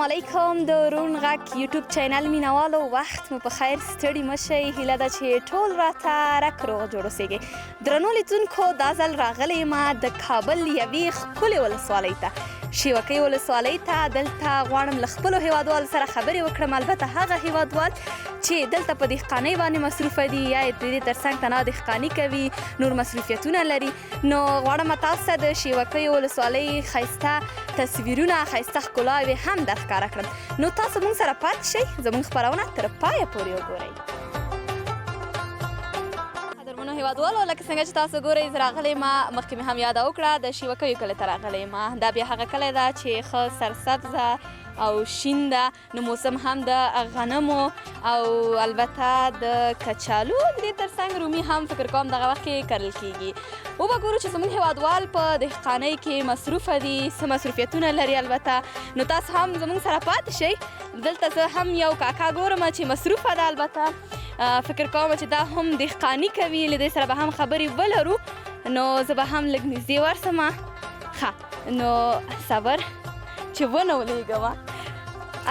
علیکم د روڼ غږ یوټیوب چینل مینوالو، وخت مو په خیر، ستړي مه شئ. هیله ده چې ټول راته رک روغ جوړ اوسېږئ. درنو لیدونکو، دا ځل راغلی یم د کابل یوې ښکلې ولسوالۍ ته، شیوکۍ ولسوالۍ ته. دلته غواړم له خپلو هیوادوالو سره خبرې وکړم، البته هغه هیوادوال چې دلته په دهقانۍ باندې مصروفه دي یا د دې ترڅنګ تنها دهقاني کوي، نور مصروفیتونه لري. نو غواړم تاسو ته د شیوکۍ ولسوالۍ ښایسته تصویرونه، ښایسته ښکلاوې هم درښکاره کړم. نو تاسو موږ سره پاتې شئ، زموږ خپرونه تر پایه پورې وګورئ. قدرمنو هیوادوالو، لکه څنګه چې تاسو ګورئ، زه راغلی ما مخکې مې هم یاده وکړه، د شیوکیو کلي ته راغلی ما. دا بیا هغه کلی ده چې ښه سرسبزه او شین ده. نو موسم هم د غنمو او البته د کچالو، د دې ترڅنګ رومي هم فکر کوم دغه وخت کې کرل کیږي. وبه ګورو چې زموږ هیوادوال په دهقانۍ کې مصروفه دي، څه مصروفیتونه لري. البته نو تاسو هم زموږ سره پاتې شئ. دلته زه هم یو کاکا ګورم چې مصروفه ده، البته فکر کوم چې دا هم دهقاني کوي. له دې سره به هم خبرې ولرو، نو زه به هم لږ نږدې ورسم. ښه، نو صبر چې ونه ولېږم.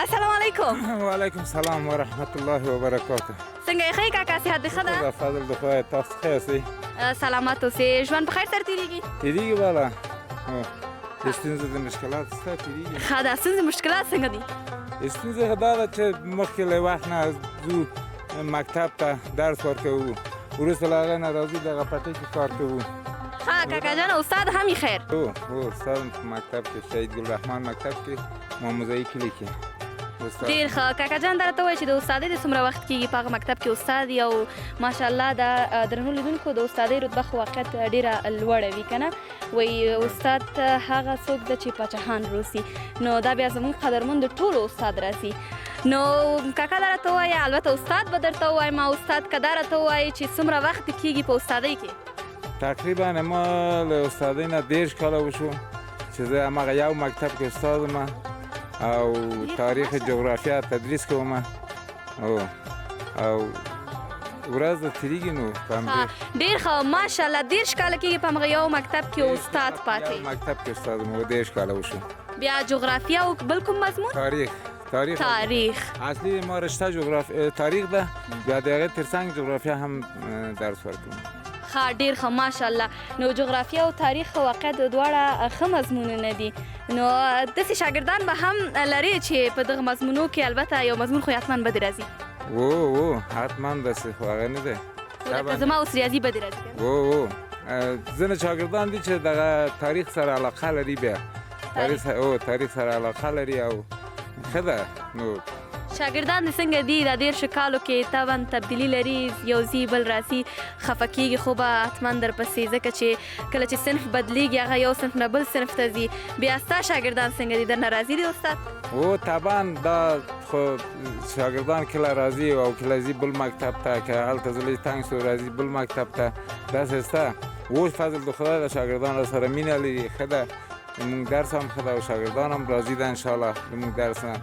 السلام علیکم. وعلیکم سلام ورحمت الله وبرکاته. څنګه یې؟ ښه یې کاکا؟ صحت دې ښه ده؟ دا فضل د خدای، تاسو ښه یاستئ؟ سلامت اوسې. ژوند په خیر سره تېرېږي؟ تېرېږي بالا، د ستونزو د مشکلات شته، تېرېږي. ښه ده. ستونزې مشکلات څنګه دي؟ ستونزې خو دا ده چې مخکې له وخت نه ځو مکتب ته، درس ورکوو، وروسته له هغې نه راځو دغه پټۍ کې کار کوو. ښه کاکا جان، استاد هم یې؟ خیر. هو هو، استاد په مکتب کې، شهید ګل رحمان مکتب کې، ماموزایي کلي کې استاد. ډېر ښه کاکا جان. دا راته ووایه چې د استادۍ د څومره وخت کېږي په هغه مکتب کې استاد یې؟ او ماشاءالله دا درنو لیدونکو، د استادۍ رتبه خو واقعیت ډېره لوړه وي که نه؟ وایي استاد هغه څوک ده چې پاچاهان روسي. نو دا بیا زموږ قدرمن د ټولو استاد راځي. نو کاکا، دا راته ووایه، البته استاد به درته ووایم، استاد که دا راته ووایي چې څومره وخت کېږي په استادۍ کې؟ تقریبا ما له استادۍ نه 30 کاله وشو چې زه هماغه یو مکتب کې استاد یم او تاریخ جغرافیا تدریس کوم او ورځ د تېرېږي نو په همدې. ډېر ښه، ماشاءالله. 30 کاله کېږي په همغه یو مکتب کې استاد پاتې؟ یو مکتب کې استاد یم، 30 کاله وشو. بیا جغرافیا او بل کوم مضمون؟ تاریخ، تاریخ. تاریخ. اصلي ما رشته تاریخ ده، بیا د هغې ترڅنګ جغرافیا هم درس ورکوم. ښه، ډېر ښه، ماشاءالله. نو جغرافیا او تاریخ واقعا دواړه ښه مضمونونه دي. نو داسې شاګردان به هم لري چې په دغه مضمونو کې البته یو مضمون خو حتما بدې راځي؟ وو وو، حتما داسې خو هغه نه دی. لکه زما اوس ریاضي بدې راځي. وو وو، ځینې شاګردان دي چې دغه تاریخ سره علاقه لري، بیا تاریخ او تاریخ سره علاقه لري او ښه ده نو. شاګردان دې څنګه دي دا 30 کالو کې؟ طبعا تبدیلي لري، یو ځي بل راځي، خفه کیږي خو به حتما درپسې، ځکه چې کله چې صنف بدلیږي، هغه یو صنف نه بل صنف ته ځي. بیا ستا شاګردان څنګه دي؟ درنه راضي دي استاد؟ او طبعا، دا خو شاګردان کله راځي او کله ځي بل مکتب ته، که هلته زړه تنګ سو راځي بل مکتب ته، داسې سته. اوس فضل د خدای د شاګردان را سره مینه لري، ښه ده. زموږ درس هم ښه ده او شاګردان هم راضي ده انشاءالله زموږ درس نه.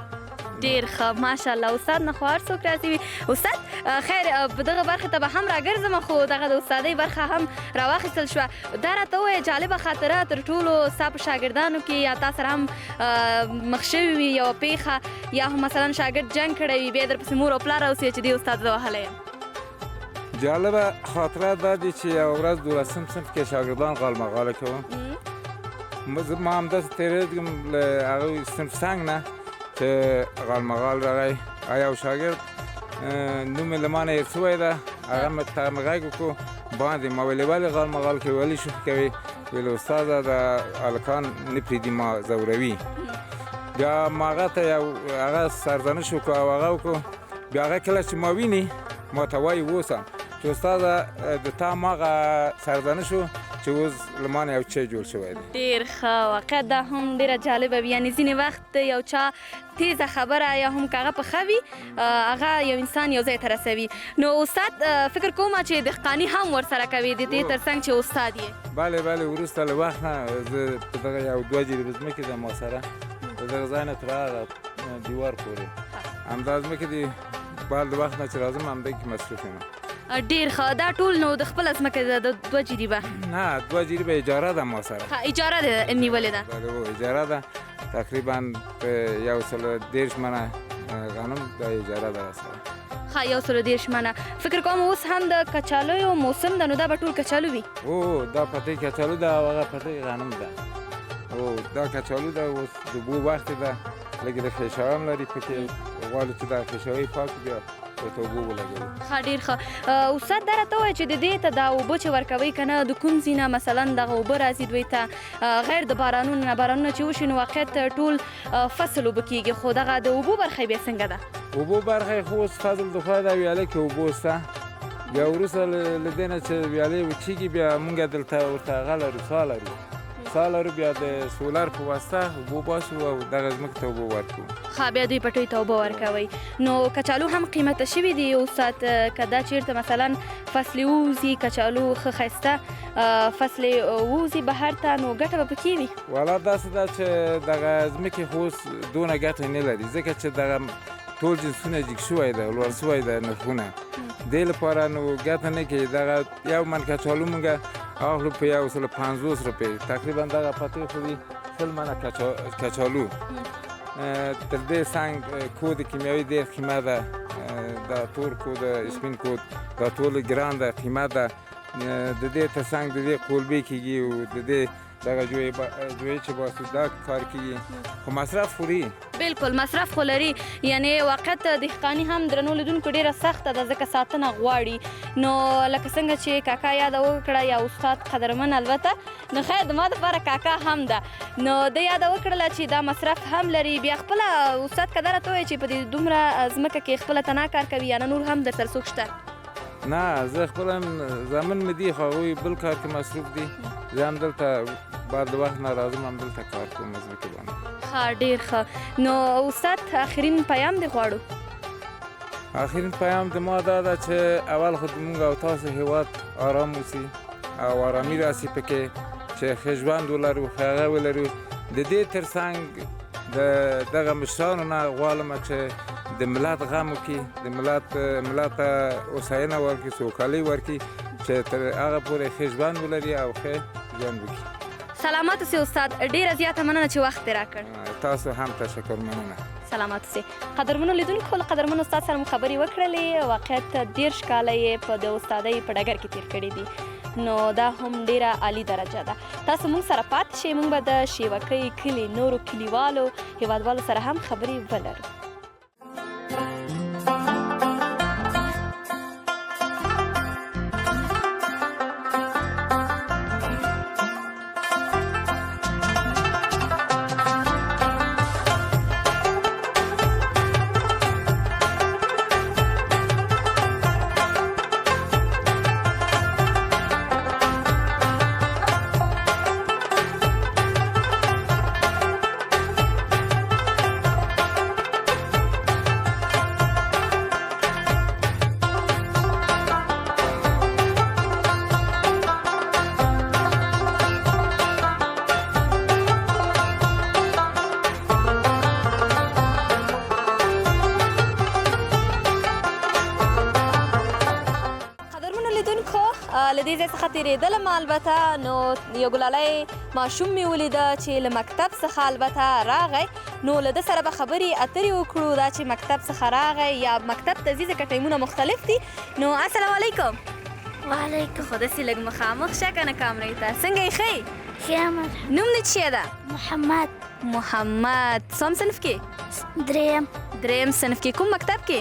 ډیر ښه، ماشاءالله. استاد نه خو هر څوک راضي وي. استاد خیر، په دغه برخه ته به هم راګرځم، خو دغه د استادۍ برخه هم راواخیستل شوه. دا راته ووایه، جالبه خاطره تر ټولو ستا په شاګردانو کې یا تا سره هم مخ شوي وي یوه پیښه، یا هم مثلا شاګرد جنګ کړی وي، بیا درپسې مور او پلار راوسي چې دې استاد زه وهلی یم. جالبه خاطره دا دی چې یوه ورځ دولسم صنف کې شاګردان غالمغاله کوم، ما همداسې تېرېدم له هغه صنف څنګ نه چې غالمغال راغی. یو شاګرد نوم یې له ما نه هېر سوی ده، هغه مې ته مې غږ وکړو باندې، ما ویلې ولې غالمغال کوي، ولې شوخي کوي؟ ویل استاده دا هلکان نه پرېږدي، ما ځوروي. بیا ما هغه ته یو هغه سرزنش وکړو او هغه وکړو. بیا هغه کله چې ما ویني ما ته وایي اوسه چې استاده د تا ماغه سرزنش و چې اوس له ما نه یو چای جوړ شوی دی. ډېر ښه، واقعا دا هم ډېره جالبه وي. یعنې ځینې وخت یو چا تیزه خبره یا هم که هغه په ښه وي، هغه یو انسان یو ځای ته رسوي. نو استاد فکر کوم چې دهقاني هم ورسره کوي د دې ترڅنګ چې استاد یې؟ بله بله، وروسته له وخت نه زه په دغه یو دوه جریبه ځمکې ده ما سره، د دغه ځای نه تر هغه دیوار پورې همدا ځمکې دي. بعد د وخت نه چې راځم همدا کې مصروف یم. ډیر ښه. دا ټول نو د خپله ځمکه ده د دوه جریبه؟ نه، دوه جریبه اجاره ده ما سره. ښه، اجاره ده نیولې ده. بله، اجاره ده. تقریبا په 130 منه غنم د اجاره ده سره. ښه، 130 منه. فکر کوم اوس هم د کچالیو موسم ده، نو دا به ټول کچالو وي. او دا پټۍ کچالو ده او هغه پټۍ غنم ده. او دا کچالو ده، اوس د اوبو وخت ده، لږ د خیشاوه هم لري پکې، غواړو چې دا خیشاوې پاک بیا ورته اوبه ولګوو. ښه، ډېر ښه. استاد دا راته ووایه چې د دې ته دا اوبه چې ورکوئ که نه، د کوم ځای نه مثلا دغه اوبه راځي دوی ته، غیر د بارانونو نه؟ بارانونه چې وشي نو واقعیت ټول فصل اوبه کېږي، خو دغه د اوبو برخه بیا څنګه ده؟ اوبو برخه خو اوس فضل د خدای ده، ویاله کې اوبه شته. بیا وروسته له دې نه چې ویالې وچېږي، بیا مونږ دلته ورته هغه لرو، څاه لرو، څاه لرو، بیا د سولر په واسطه اوبه باسو او دغه ځمکې ته اوبه ورکوو. ښه، بیا دوی پټیو ته اوبه ورکوئ. نو کچالو هم قیمته شوي دي استاد، که دا چېرته مثلا فصل ووځي، کچالو ښه ښایسته فصل ووځي بهر ته، نو ګټه به پکې وي؟ والا داسې ده چې دغه ځمکې خو اوس دونه ګټه نه لري، ځکه چې دغه ټول جنسونه جګ شوی دی، لوړ شوی دی نرخونه، دې لپاره نو ګټه نه کوي. دغه یو من کچالو مونږ اخلو په 150 روپۍ تقریبا. دغه پټۍ خو دي 20 منه کچالو. تر دې څنګ کود کیمیاوي ډېر قیمت ده، دا تور کود، سپین کود، دا ټول ګران ده، قیمت ده. د دې تر څنګ د دې قولبې کېږي او د دې دغه جویې چې باسو دا کار کېږي، خو مصرف خوري. بالکل مصرف خو لري، یعنی واقعیت دهقاني هم درنو لیدونکو ډېره سخته ده، ځکه ساتنه غواړي. نو لکه څنګه چې کاکا یاده وکړه یا استاد قدرمن، البته نو خیر د ما دپاره کاکا هم ده، نو ده یاده وکړله چې دا مصرف هم لري. بیا خپله استاد که دا راته ووایي چې په دې دومره ځمکه کې خپله تنها کار کوي یا نه نور هم در سره څوک شته؟ نه، زه خپله زامن مې دي، خو هغوی بل کار کې مصروف دي. زه هم دلته بعد وخت نه راځم، هم دلته کار کوم ځمکې باندې. ښه، ډېر ښه. نو استاد اخرین پیام دې غواړو. اخرین پیام د ما دا ده چې اول خو موږ او تاسو هیواد آرام اوسي او آرامي راسي پکې، چې ښه ژوند ولرو، ښه هغه ولرو. د دې ترڅنګ د دغه مشرانو نه غواړم چې د ملت غم وکړي، د ملت ته هوساینه ورکړي، سوکالي ورکړي، چې تر هغه پورې ښه ژوند ولري او ښه ژوند وکړي. سلامت اوسې استاد، ډېره زیاته مننه چې وخت دې راکړ. تاسو هم تشکر، مننه. سلامت اوسې. قدرمنو لیدونکو، له قدرمن استاد سره مو خبرې وکړلې. واقعیت 30 کاله یې په د استادۍ په ډګر کې تېر کړي دي، نو دا هم ډېره عالي درجه ده. تاسو موږ سره پاتې شئ، موږ به د شیوکۍ کلي نورو کلیوالو هیوادوالو سره هم خبرې ولرو. له دې ځای څخه تېرېدلم البته، نو یو ګلالی ماشوم مې ولیده چې له مکتب څخه البته راغی، نو له ده سره به خبرې اترې وکړو. دا چې مکتب څخه راغی یا مکتب ته ځي، ځکه ټایمونه مختلف دي. نو السلام علیکم. وعلیکم. خو داسې لږ مخامخ شه که نه کامرې ته. څنګه یې؟ ښه یې؟ ښه یم. نوم دې څه ده؟ محمد. محمد. څوم صنف کې؟ دریم. دریم صنف کې. کوم مکتب کې؟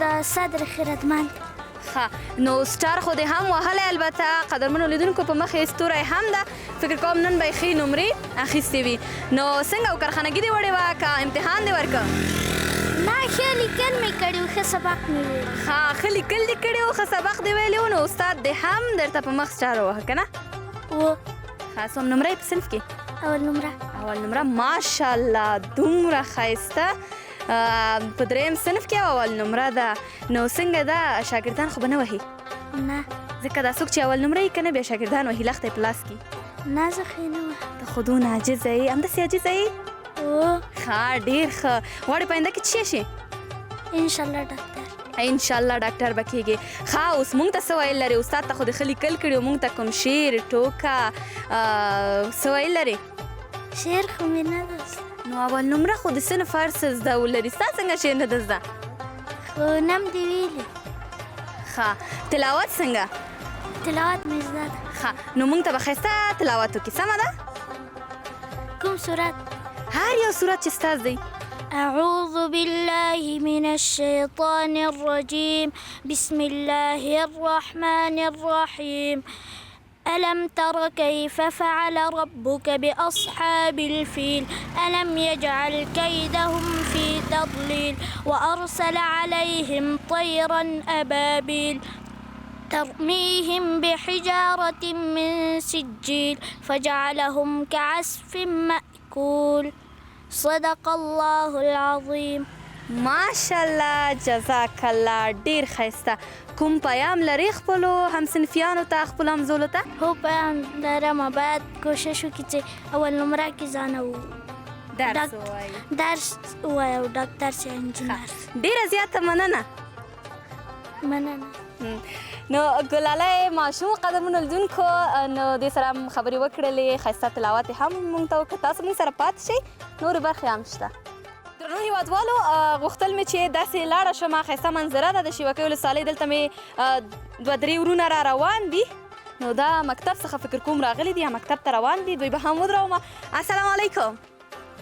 د صدر خیرتمند. ښه، نو سټار خو دې هم وهلی البته، قدرمنو لیدونکو په مخ یې ستوری هم ده. فکر کوم نن به یې ښې نمرې اخیستې وي. نو څنګه و، کارخانګي دې وړې وه که امتحان دې ورکړ؟ نه، ښه لیکل مې کړي وو، ښه سبق مې ویلی. ښه، ښه لیکل دې کړي وو، ښه سبق دې ویلی و، نو استاد دې هم درته په مخ سټار وواهه که نه؟ و. ښه، څوم نمره یې په صنف کې؟ اول نمره. اول نمره، ماشاءالله، دومره ښایسته په دریم صنف کې اول نمره ده. نو څنګه ده، شاګردان خو به نه وهي؟ نه. ځکه دا څوک چې اول نمره یې که نه بیا شاګردان وهي، لخته یې په لاس کې. نه، زه خو یې نه وهم. ته خو دونه عاجزه یې، همداسې عاجزه یې؟ و. ښه، ډېر ښه. غواړې په آینده کې څه شي؟ انشاءالله ډاکټر. انشاءالله ډاکټر به کېږي. ښه، اوس مونږ ته څه ویل لرې؟ استاد ته خو دې ښه لیکل کړي وو، مونږ ته کوم شعر، ټوکه، څه ویل لرې؟ شعر خو مې نه ده نو اول نمره خو د صنف هر څه زده ولري، ستا څنګه شعر نه ده زده؟ خو نم دې ویلي. ښه، تلاوت څنګه؟ تلاوت مې زده ده. ښه، نو مونږ ته به ښایسته تلاوت وکړي، سمه ده؟ کوم سورت؟ هر یو سورت چې ستا زده. أعوذ بالله من الشيطان الرجيم، بسم الله الرحمن الرحيم، ألم تر كيف فعل ربك بأصحاب الفيل، ألم يجعل كيدهم في تضليل، وأرسل عليهم طيرا أبابيل ترميهم بحجارة من سجيل فجعلهم كعصف مأكول. صدق الله العظيم. ماشاءالله، جزاک الله، ډیر ښایسته. کوم پیام لرې خپلو همصنفیانو ته، خپلو همزولو ته؟ هو، پیام لرم، باید کوشش وکړي چې اول نمره کې ځان درس ووایي، درس ووایي او ډاکټر شي، انجینر. ډیره زیاته مننه. مننه. نو ګلالۍ ماشوم قدرمنو لیدونکو، نو دې سره هم خبرې وکړلې، ښایسته تلاوت یې هم مونږ ته وکړ. تاسو مونږ سره پاتې شئ، نورې برخې هم شته. درنو هېوادوالو، غوښتل مې چې داسې لاړه شم، ښایسته منظره ده د شیوکۍ ولسوالۍ. دلته مې دوه درې ورونه را روان دي، نو دا مکتب څخه فکر کوم راغلي دي یا مکتب ته روان دي، دوی به هم ودروم. السلام علیکم.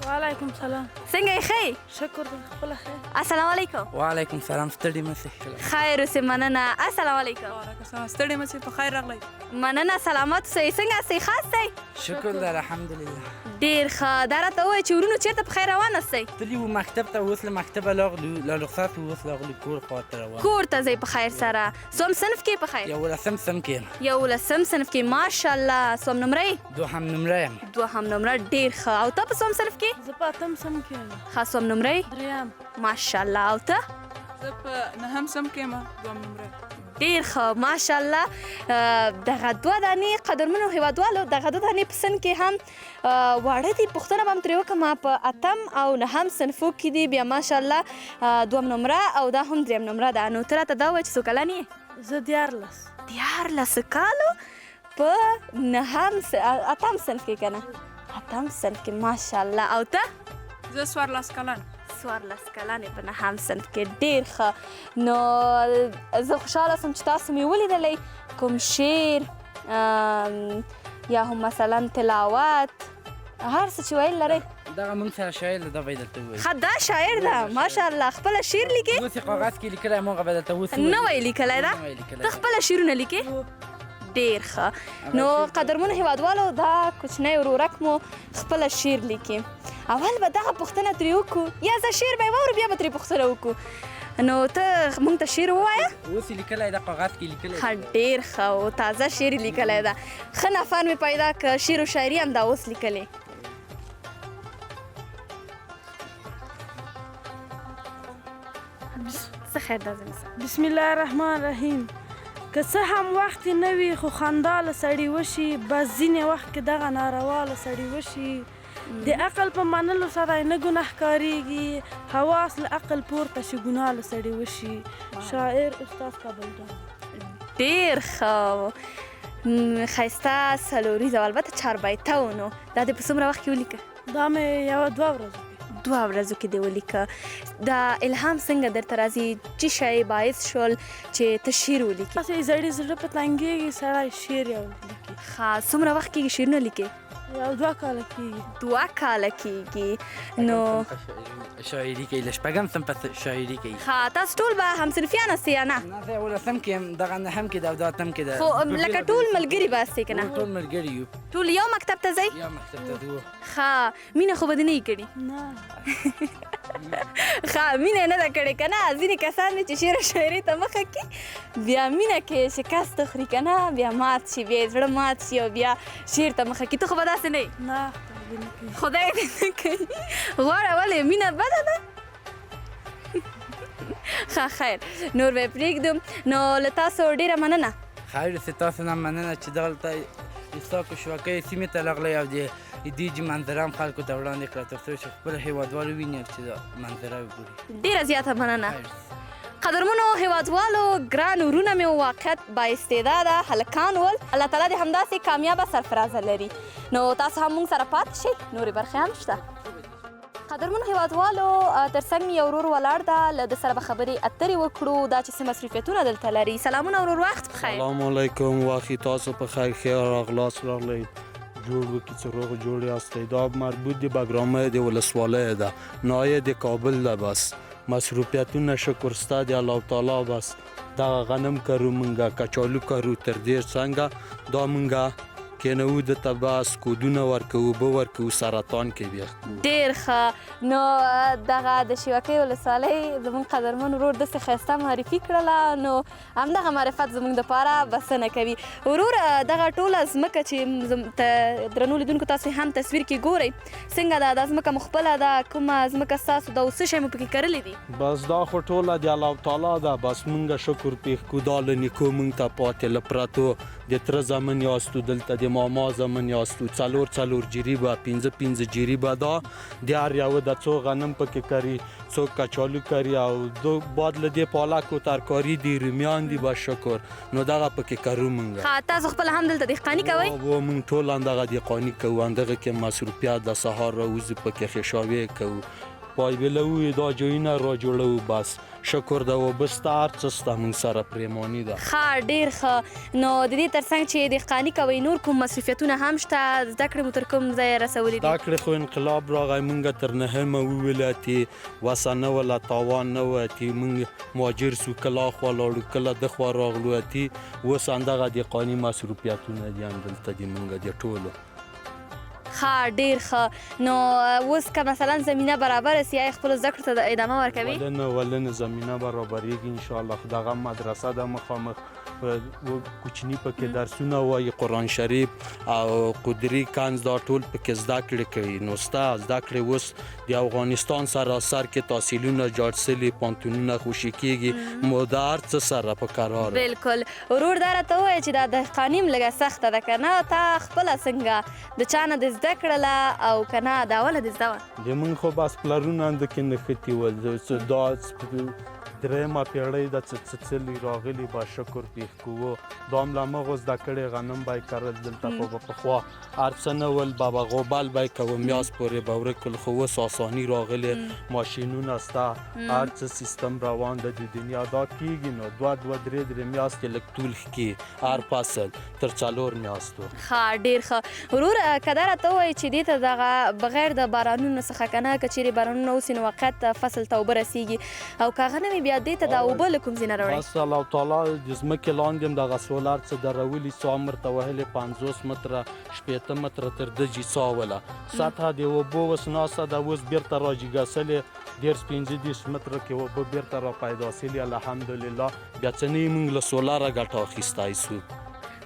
وعلیکم سلام. څنګه یې؟ ښه یې؟ شکر دی، خپله خیر. السلام علیکم. وعلیکم سلام. ستړي مه شئ. خیر اوسې، مننه. السلام علیکم. وعلیکم سلام. ستړي مه شئ، په خیر راغلی. مننه، سلامت اوسئ. څنګه یاستئ؟ ښه یاستئ؟ شکر دی، الحمدلله. ډېر ښه. دا راته ووایه چې ورونو چېرته په خیر روان یاستئ؟ تللي وو مکتب ته، اوس له مکتبه راغلو، لا رخصت وو، اوس راغلو کور خواته روان. کور ته ځئ په خیر سره. څوم صنف کې په خیر؟ یولسم صنف کې یم. یولسم صنف کې، ماشاءالله. څوم نمره یې؟ دوهم نمره یم. دوهم نمره، ډېر ښه. او ته په څوم صنف کې؟ زه په اتم صنف کې یم. ښه، څوم نمره یې؟ دریم. ماشاءالله. او ته؟ زه په نهم صنف کې یم، دوهم نمره. ډېر ښه، ماشاءالله. دغه دوه دانې قدرمنو هېوادوالو، دغه دوه دانې په سن کې هم واړه دي. پوښتنه به هم ترې وکړم، په اتم او نهم صنفو کې دي، بیا ماشاءالله دوهم نمره او دا هم دریم نمره ده. نو ته راته دا ووایه چې څو کلن یې؟ زه 13. 13 کالو په نهم اتم صنف کې که نه؟ اتم صنف کې، ماشاءالله. او ته؟ زه 14 کلن. 14 کلن یې په نهم صنف کې، ډېر ښه. نو زه خوشحاله شوم چې تاسو مې ولیدلی. کوم شعر یا هم مثلا تلاوت، هر څه چې ویل لرئ؟ دغه مونږ سره شاعر ده، دا به یې درته ووایي. ښه، دا شاعر ده، ماشاءالله. خپله شعر لیکې؟ اوس یې کاغذ کې لیکلی، مونږ به درته اوس ووایو. نوی لیکلی ده؟ نوی لیکلی ته ده. خپله شعرونه لیکې؟ ډېر ښه. نو قدرمنو هېوادوالو، دا کوچنی ورورک مو خپله شعر لیکي. اول به دغه پوښتنه ترې وکړو، یا زه شعر به یې واورو بیا به ترې پوښتنه وکړو. نو ته مونږ ته شعر ووایه. اوس یې لیکلی ده، کاغذ کې لیکلی. ښه، ډېر ښه او تازه شعر یې لیکلی ده. ښه نفر مې پیدا کړ، شعر و شاعري هم دا اوس لیکلې. څه خیر ده زموږ؟ بسم الله الرحمن الرحیم. که څه هم وخت نه وي خو خندا له سړي وشي، بس ځینې وخت کې دغه ناروا له سړي وشي. د عقل په منلو سره نه ګناهکارېږي، حواس له عقل پورته شي، ګناه له سړي وشي. شاعر استاد کابل جان. ډېر ښه، ښایسته څلوریزه او البته چاربیته و. نو دا دې په څومره وخت کې ولیکه؟ دا مې یوه دوه ورځو کې. دوه ورځو کې دې ولیکه. دا الهام څنګه درته راځي؟ څه شی باعث شول چې ته شعر ولیکې؟ هسې زړې زړه په تنګېږي، سړی شعر یو لیکي. ښه، څومره وخت کېږي شعرونه لیکې؟ یو 2 کاله کېږي. 2 کاله کېږي. نو شاعري کوي، له شپږم صنفه شاعري کوي. ښه، تاسو ټول به همصنفیان یاستئ یا نه؟ نه، زه یولسم کې یم، دغه نهم کې ده او دا اتم کې ده. خو لکه ټول ملګري به یاستئ که نه؟ ټول ملګري یو. ټول یو مکتب ته ځئ؟ یو مکتب ته ځو. ښه، مینه خو به دې نه وي کړې؟ نه. ښه، مینه یې نه ده کړې که نه؟ ځینې کسان دي چې شعر او شاعري ته مخه کړي، بیا مینه کې شکست خوري که نه، بیا مات شي، بیا یې زړه مات شي او بیا شعر ته مخه کړي. ته خو به داسې نه یې؟ نه، خدای دې نه کوي. خدای دې نه کوي. غواړه، ولې مینه بده ده؟ ښه، خیر، نور به یې پرېږدم. نو له تاسو ډېره مننه. خیر اوسې، تاسو نه مننه چې دلته ستاسو شوکۍ سیمې ته راغلی او د دې چې منظره هم خلکو ته وړاندې کړه، تر څو چې خپل هېوادوال وویني چې دا منظره وګوري. ډېره زیاته مننه. قدرمنو هېوادوالو، ګران ورونه مې، واقعیت با استعداده هلکان ول. الله تعالی دې همداسې کامیابه سرفرازه لري. نو تاسو هم موږ سره پاتې شئ، نورې برخې هم شته. قدرمن هیوادوالو، ترڅنګ مې یو ورور ولاړ ده، له ده سره به خبرې اترې وکړو، دا چې څه مصروفیتونه دلته لري. سلامونه ورور، وخت په خیر. سلام علیکم، واخی تاسو په خیر ښه راغلاست راغلی، جوړ وکړي چې روغ جوړ یاستئ. دا مربوط د بګرامۍ د ولسوالۍ ده، ناحیه د کابل ده. بس مصروفیتونه شکر سته د الله تعالی، بس دغه غنم کرو مونږه، کچالو کرو، تر دې څنګه دا مونږه کینوو د ته، بس کودونه ورکوو، اوبه ورکوو، سرطان کې بیا. ډېر ښه. نو دغه د شیوکۍ ولسوالۍ زموږ قدرمن ورور داسې ښایسته معرفي کړله، نو همدغه معرفت زموږ دپاره بسنه کوي. ورور، دغه ټوله ځمکه چې درنو لیدونکو تاسو هم تصویر کې ګورئ، څنګه ده؟ دا ځمکه مو خپله ده، کومه ځمکه ستاسو ده او څه شی مو پکې کرلي دي؟ بس دا خو ټوله د الله تعالی ده، بس مونږ شکر پېښ کو، دا له نیکو مونږ ته پاتې، له پرتو د تره زمن یاستو، دلته د ماما زمن یاستو. څلور څلور جریبه، پنځه پنځه جریبه دا د هر یوه د، څو غنم پکې کري، څوک کچالو کري، او دو بعد له دې پالک او ترکاري دي، رومیان دي، بس شکر نو دغه پکې کرو مونږ. ښه، تاسو خپله هم دلته دهقاني کوئ؟ و مونږ ټول همدغه دهقاني کوو، همدغه کې مصروفیت د سهار راوځو پکې، خشاوې کوو، پایبلوو، دا جایونه را جوړوو، بس شکر د اوبه سته، هر څه سته مونږ سره، پریماني ده. ښه، ډېر ښه. نو د دې ترڅنګ چې دهقاني کوئ، نور کوم مصروفیتونه هم شته؟ زده کړې مو تر کوم ځایه رسولي دي؟ زده کړې خو انقلاب راغی، مونږ تر نهمه وویله تي وسه نه وله، تاوان نه وه، تي مونږ مهاجر سو، کله اخوا لاړو، کله دخوا راغلو، تي اوس همدغه دهقاني مصروفیتونه دي همدلته دي مونږ د ټولو. ښه، ډېر ښه. نو اوس که مثلا زمینه برابره سي، آیا خپلو زده کړو ته ادامه ورکوي؟ ولنه ولنه، زمینه برابرېږي انشاءالله. خو دغه مدرسه ده مخامخ، کوچني پکې درسونه وایي، قرآن شریف او قدري کنز دا ټول پکې زده کړې کوي. نو سته زده کړې، اوس د افغانستان سراسر کې تحصیلونه جاړ سلي، پوهنتونونه خوشي کېږي، مو د هر څه سره په کراره. بالکل. ورور، دا راته ووایه چې دا دهقاني هم لږه سخته ده که نه؟ تا خپله څنګه د چا نه دې زده کړله او که نه دا اوله دې زده وه؟ د موږ خو بس پلرونه همده کې نښتي ول، دا درېیمه پېړۍ ده چې څه څلي راغلي، با شکر پېښ کوو. دا هم له همغو زده کړې، غنم به یې کرل دلته، خو به پخوا هر څه نه ول، به به غوبل به یې کوه، میاز پورې به ورک کړل، خو اوس اساني راغلې، ماشینونه سته، هر څه سیستم روان ده د دنیا، دا کېږي. نو دوه دوه درې درې میاشتې لږ طول ښکي هر فصل، تر 4 میاشتو. ښه، ډېر ښه. ورور، که دا راته ووایې چې دې ته دغه بغیر د بارانونو څخه که نه، که چیرې بارانونه وسي نو واقعیت فصل ته اوبه رسېږي، او که هغه نه وي بیا دې ته دا اوبه له کوم ځای نه راوړئ؟ بس الله تعالی د ځمکې لاندې هم دغه سولر څه درولي، څاه مرته وهلې، 50 متره 60 متره تر دجي څاه وله، سطحه د اوبو اوس ناسته ده، اوس بیرته راجیګه سلې، 30 35 متره کې اوبه بیرته را پیدا سلي، الحمدلله. بیا څه نه، موږ له سولره ګټه اخیستی سو.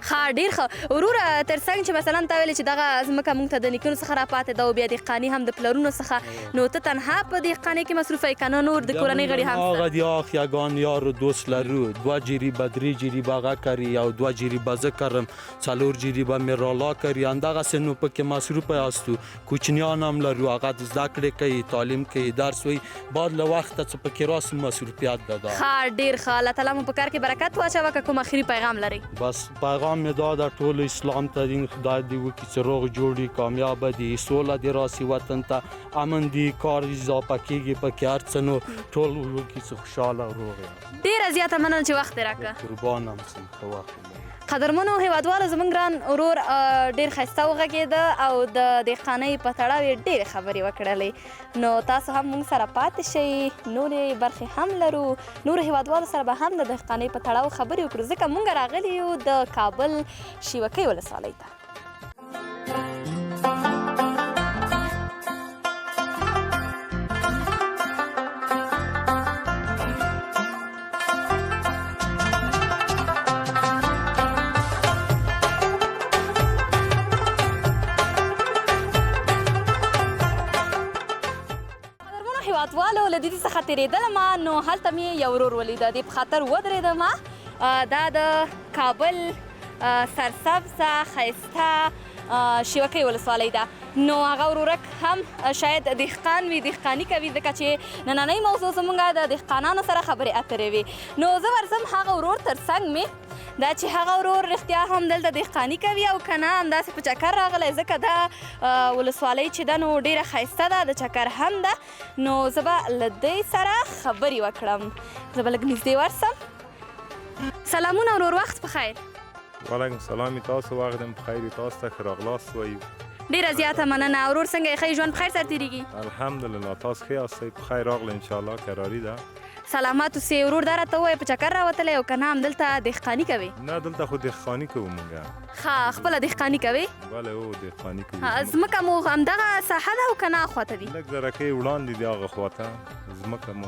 ښه، ډېر ښه. وروره، ترڅنګ چې مثلا تا ویلې چې دغه ځمکه مونږ ته د نیکونو څخه راپاتې ده او بیا دهقاني هم د پلرونو څخه، نو ته تنها په دهقانۍ کې مصروفه یې که نه نور د کورنۍ غړي هم هغه د اخ یگان یار و دوست لرو، 2 جریبه 3 جریبه هغه کري او 2 جریبه زه کرم، 4 جریبه مې رالا کري، همدغسې نو پکې مصروفه یاستو. کوچنیان هم لرو، هغه زده کړې کوي، تعلیم کوي، درس وایي، بعد له وخته څه پکې راسو مصروفیت ده دا. ښه، ډېر ښه. الله تعالی مو په کار کې برکت واچوه. که کوم اخري پیغام لرئ؟ بس پیغام مې دا ده ټول اسلام ته، دین خدای دې وکړي چې روغ جوړ وي، کامیابه دي، سوله دې راسي وطن ته، امن دي، کار اضافه کېږي پکې، هر څه نو ټول وکړي چې خوشحاله او روغ یاست. ډېره زیاته مننه چې وخت دې راکړ. قربان هم سم، ښه وخت ولرئ. قدرمنو هیوادوالو، زمونږ ګران ورور ډېر ښایسته وغږېده او د دهقانۍ په تړاو یې ډېرې خبرې وکړلې. نو تاسو هم مونږ سره پاتې شئ، نورې برخې هم لرو، نورو هیوادوالو سره به هم د دهقانۍ په تړاو خبرې وکړو، ځکه مونږ راغلي یو د کابل شیوکۍ ولسوالۍ ته. هیوادوالو، له دې څخه تېرېدلم نو هلته مې یو ورور ولیده، دې په خاطر ودرېدم. دا د کابل سرسبزه ښایسته شیوکۍ ولسوالۍ ده. نو هغه ورورک هم شاید دهقان وي، دهقاني کوي، ځکه چې نننۍ موضوع زمونږ د دهقانانو سره خبرې اترې وي. نو زه ورځم هغه ورور تر څنګ مې دا چې هغه ورور رښتیا هم دلته دهقاني کوي او که نه همداسې په چکر راغلی، ځکه دا ولسوالۍ چې ده نو ډېره ښایسته ده، د چکر هم ده. نو زه به له دی سره خبرې وکړم، زه به لږ نږدې ورسم. سلامونه ورور، وخت په خیر. وعلیکم سلام، تاسو وخت هم په خیر، تاسو ته ښه راغلاست وایو. ډېره زیاته مننه ورور، څنګه یې؟ ښه ژوند په خیر سره تېرېږي؟ الحمدلله، تاسو ښه یاستئ؟ په خیر راغلی انشاءالله، کراري ده. سلامت اوسې ورور. دا راته ووایه، په چکر راوتلی او که نه همدلته دهقاني کوې؟ نه، دلته خو دهقاني کوو مونږ. ښه، خپله دهقاني کوې؟ بله، هو دهقاني کوو. ځمکه مو همدغه ساحه ده او که نه خواته دي؟ لږ زرکۍ وړاندې دي، هغه خواته ځمکه مو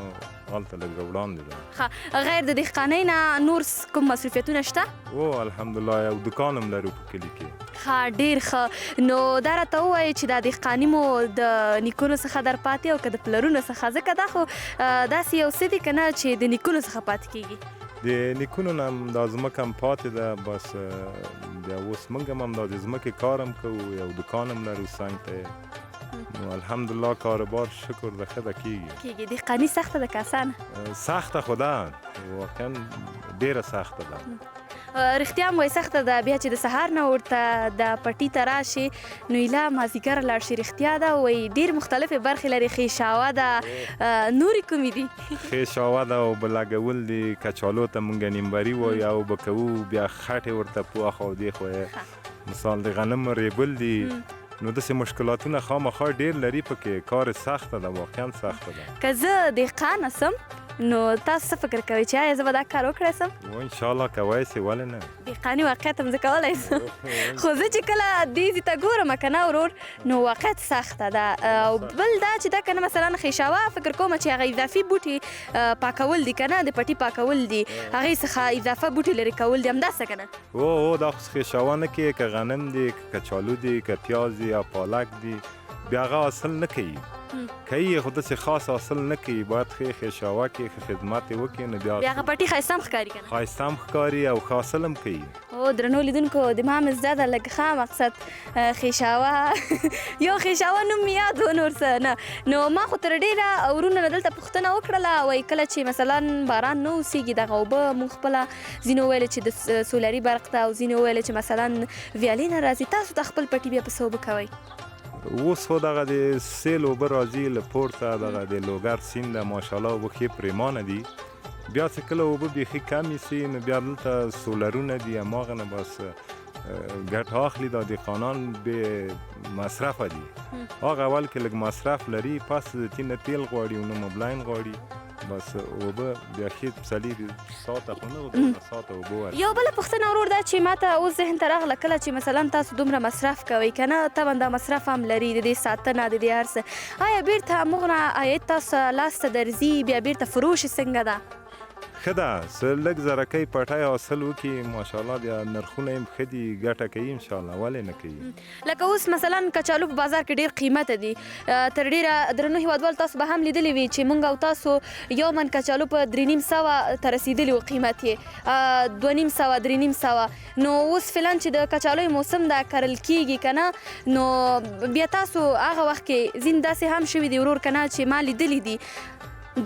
هلته لږ وړاندې ده. ښه، غیر د دهقانۍ نه نور کوم مصروفیتونه شته؟ هو الحمدلله، یو دکان هم لرو په کلي کې. ښه، ډېر ښه. نو دا راته ووایه چې دا دهقاني مو د نیکونو څخه در پاتې او که د پلرونو څخه؟ ځکه دا خو داسې یو څه دي که نه چې د نیکونو څخه پاتې کېږي. د نیکونو نه هم دا ځمکه هم پاتې ده، بس بیا اوس موږ هم همدا د ځمکې کار هم کوو، یو دکان هم لرو څنګ ته، نو الحمدلله کاروبار شکر ده ښه ده کېږي. کېږي. دهقاني سخته ده که اسانه؟ سخته خو ده، واقعا ډېره سخته ده. رښتیا هم وایي سخته ده، بیا چې د سهار نه ورته د پټي ته راشي نو ایله مازدیګر لاړ شي. رښتیا ده وایي ډېر مختلفې برخې لري، خېشاوه ده، نورې کومې دي؟ خېشاوه ده، اوبه لګول دي، کچالو ته مونږ نیمبري وایو، اوبه کوو، بیا خټې ورته پوخ او دې خو مثال د غنمو ریبل دي، نو داسې مشکلاتونه خامخا ډېر لري پکې، کار سخته ده، واقعا سخته ده. که زه دهقانه سم نو تاسو څه فکر کوئ چې آیا زه به دا کار وکړای سم؟ و انشاءالله کوی سي، ولې نه؟ دهقاني واقعیت هم زه کولی سم، خو زه چې کله دې ځای ته ګورم که نه ورور، نو واقعیت سخته ده. او بل دا چې دا که نه مثلا خېشاوه فکر کوم چې هغه اضافي بوټي پاکول دي که نه، د پټي پاکول دي، هغې څخه اضافه بوټي لرې کول دي، همداسې که نه؟ هو، دا خو خېشاوه نه کوي، که غنم دي، که کچالو دي، که پیاز دي یا پالک دي، بیا هغه حاصل نه کوي. کوي خو داسې خاص حاصل نه کوي، باید ښې خېشاوه کې ښه خدمت یې وکړي، نو بیا بیا هغه پټي ښایسته هم ښکاري که نه؟ ښایسته هم ښکاري او ښه حاصل هم کوي. او درنو لیدونکو، د ما مې زده ده لږ ښه مقصد خېشاوه، یو خېشاوه نوم مې یاد و، نور څه نه. نو ما خو تر ډېره ورونه نه دلته پوښتنه وکړله، وایي کله چې مثلا باران نه اوسېږي دغه اوبه موږ خپله، ځینو ویل چې د سولري برق ده او ځینو ویل چې مثلا ویالې نه راځي، تاسو د خپل پټي بیا په څه اوبه کوئ؟ اوس خو دغه د سیل اوبه راځي له پورته، دغه د لوګر سیند ده، ماشاءالله اوبه ښې پرېمانه دي. بیا چې کله اوبه بیخي کمې سي نو بیا دلته سولرونه دي، هماغه نه بس ګټه اخلي. دا دهقانان بې مصرفه دي، هغه اول کې لږ مصرف لري، پس د تي نه تیل غواړي او نه مبلاین غواړي، بس اوبه بیا ښې څلېري ساعته خو نه، دوه ساعته اوبه ورکوي. یو بله پوښتنه ورور دا چې ما ته اوس ذهن ته راغله، کله چې مثلا تاسو دومره مصرف کوئ که نه، طبعا دا مصرف هم لري، د دې ساتنه د دې هر څه، آیا بېرته همغه عاید تاسو لاس ته درځي، بیا بېرته فروش یې څنګه ده؟ ښه ده، څه لږ زرکۍ پټی حاصل وکړي ماشاءالله، بیا نرخونه یې هم ښه دي، ګټه کوي انشاءالله، ولې نه کوي؟ لکه اوس مثلا کچالو په بازار کې ډېر قیمته دي، تر ډېره درنو هېوادوال تاسو به هم لیدلي وي چې مونږ او تاسو یو من کچالو په درې نیم سوه ته رسېدلي و، قیمت یې دوه نیم سوه، درې نیم سوه. نو اوس فعلا چې د کچالیو موسم ده کرل کېږي که نه، نو بیا تاسو هغه وخت کې ځینې داسې هم شوي دي ورور که نه چې ما لیدلي دي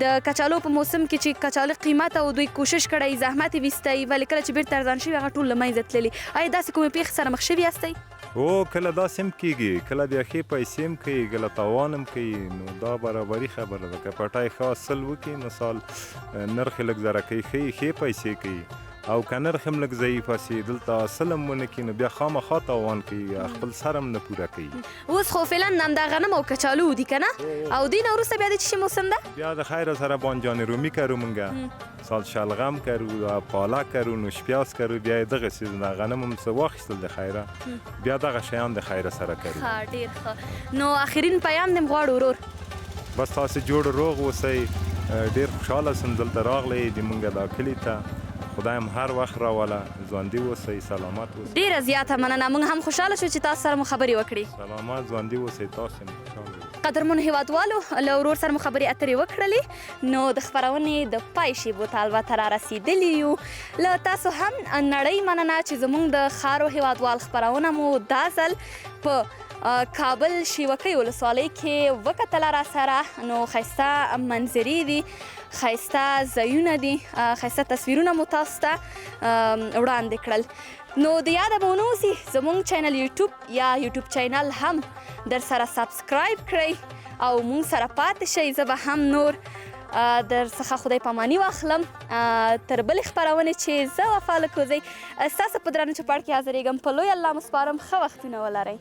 د کچالو په موسم کې چې کچالو قیمته او دوی کوشش کړی، زحمت یې ویستی، ولې کله چې بېرته ارزان شوي هغه ټول له منځه تللي. آیا داسې کومې پېښې سره مخ شوي یاستئ؟ هو، کله داسې هم کېږي، کله بیا ښې پیسې هم کوي، کله تاوان هم کوي، نو دا برابري خبره ده. که پټی ښه حاصل وکړي مثال نرخ یې لږ زرکۍ ښه وي، ښې پیسې کوي، او که نرخ هم لږ ضعیفه سي دلته حاصل هم ونه کړي نو بیا خامخا تاوان کوي، خپل سر هم نه پوره کوي. اوس خو فعلا همدا غنم او کچالو دي که نه، او دې نه وروسته بیا د څه شي موسم ده؟ بیا د خیره سره بانجان رومي کرو مونږ، سال شلغم کرو، پالک کرو، نوش پیاز کرو، بیا یې دغه څیزونه غنم هم څه واخیستل د خیره، بیا دغه شیان د خیره سره کرو. ښه، ډېر ښه. نو اخرین پیام دې غواړو ورور. بس تاسې جوړ روغ اوسئ، ډېر خوشحاله سم دلته راغلی د مونږ دا کلي ته، خدای هم هر وخت راوله، ژوندي اوسئ، سلامت اوسئ. ډېره زیاته مننه، موږ هم خوشحاله شو چې تاسو سره مو خبرې وکړې. سلامت ژوندي اوسئ، تاسو هم خوشحاله اوسئ. قدرمنو هیوادوالو، له ورور سره مو خبرې اترې وکړلې، نو د خپرونې د پای شیبو ته البته را رسېدلي یو. له تاسو هم نړۍ مننه چې زموږ د ښارو هیوادوال خپرونه مو دا ځل په کابل شیوکۍ ولسوالۍ کې وکتله را سره. نو ښایسته منظرې دي، ښایسته ځایونه دي، ښایسته تصویرونه مو تاسو ته وړاندې کړل. نو د یاده به ونه اوسي، زموږ چینل یوټیوب یا یوټیوب چینل هم در سره سبسکرایب کړئ او مونږ سره پاتې شئ. زه به هم نور در څخه خدای پاماني واخلم تر بلې خپرونې چې زه وفا لکوزۍ ستاسو په درانه چوپړ کې حاضرېږم. په لوی الله مو سپارم، ښه وختونه ولرئ.